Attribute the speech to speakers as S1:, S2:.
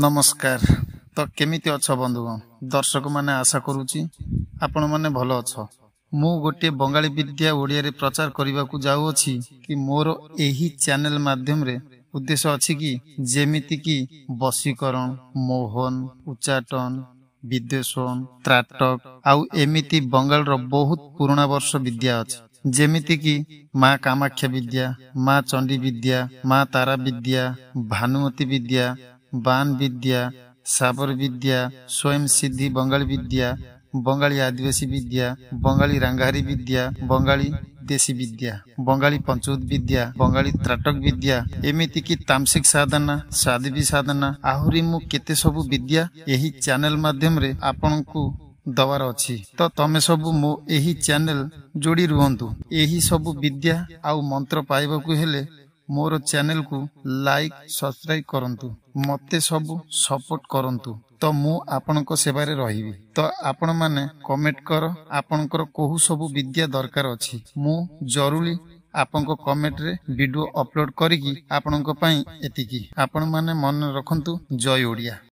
S1: ନମସ୍କାର। ତ କେମିତି ଅଛ ବନ୍ଧୁଗଣ, ଦର୍ଶକମାନେ? ଆଶା କରୁଛି ଆପଣମାନେ ଭଲ ଅଛ। ମୁଁ ଗୋଟିଏ ବଙ୍ଗାଳୀ ବିଦ୍ୟା ଓଡ଼ିଆରେ ପ୍ରଚାର କରିବାକୁ ଯାଉଅଛି କି ମୋର ଏହି ଚ୍ୟାନେଲ ମାଧ୍ୟମରେ ଉଦ୍ଦେଶ୍ୟ ଅଛି କି ଯେମିତିକି ବଶୀକରଣ, ମୋହନ, ଉଚ୍ଚାଟନ, ବିଦ୍ୱେଷଣ, ତ୍ରାଟକ ଆଉ ଏମିତି ବଙ୍ଗାଳର ବହୁତ ପୁରୁଣା ବର୍ଷ ବିଦ୍ୟା ଅଛି, ଯେମିତିକି ମା କାମାକ୍ଷା ବିଦ୍ୟା, ମା ଚଣ୍ଡୀ ବିଦ୍ୟା, ମା ତାରା ବିଦ୍ୟା, ଭାନୁମତୀ ବିଦ୍ୟା, ବାନ ବିଦ୍ୟା, ସାବର ବିଦ୍ୟା, ସ୍ୱୟଂ ସିଦ୍ଧି ବଙ୍ଗାଳୀ ବିଦ୍ୟା, ବଙ୍ଗାଳୀ ଆଦିବାସୀ ବିଦ୍ୟା, ବଙ୍ଗାଳୀ ରାଙ୍ଗାହାରୀ ବିଦ୍ୟା, ବଙ୍ଗାଳୀ ଦେଶୀ ବିଦ୍ୟା, ବଙ୍ଗାଳୀ ପଞ୍ଚଉଦ ବିଦ୍ୟା, ବଙ୍ଗାଳୀ ତ୍ରାଟକ ବିଦ୍ୟା, ଏମିତିକି ତାମସିକ ସାଧନା, ସାଧିବୀ ସାଧନା, ଆହୁରି ମୁଁ କେତେ ସବୁ ବିଦ୍ୟା ଏହି ଚ୍ୟାନେଲ ମାଧ୍ୟମରେ ଆପଣଙ୍କୁ ଦବାର ଅଛି। ତ ତମେ ସବୁ ମୋ ଏହି ଚ୍ୟାନେଲ ଯୋଡ଼ି ରୁହନ୍ତୁ। ଏହି ସବୁ ବିଦ୍ୟା ଆଉ ମନ୍ତ୍ର ପାଇବାକୁ ହେଲେ ମୋର ଚ୍ୟାନେଲକୁ ଲାଇକ୍, ସବସ୍କ୍ରାଇବ କରନ୍ତୁ, ମୋତେ ସବୁ ସପୋର୍ଟ କରନ୍ତୁ। ତ ମୁଁ ଆପଣଙ୍କ ସେବାରେ ରହିବି। ତ ଆପଣମାନେ କମେଣ୍ଟ କର, ଆପଣଙ୍କର କୋଉ ସବୁ ବିଦ୍ୟା ଦରକାର ଅଛି। ମୁଁ ଜରୁରୀ ଆପଣଙ୍କ କମେଣ୍ଟରେ ଭିଡ଼ିଓ ଅପଲୋଡ଼ କରିକି ଆପଣଙ୍କ ପାଇଁ। ଏତିକି ଆପଣମାନେ ମନେ ରଖନ୍ତୁ। ଜୟ ଓଡ଼ିଆ।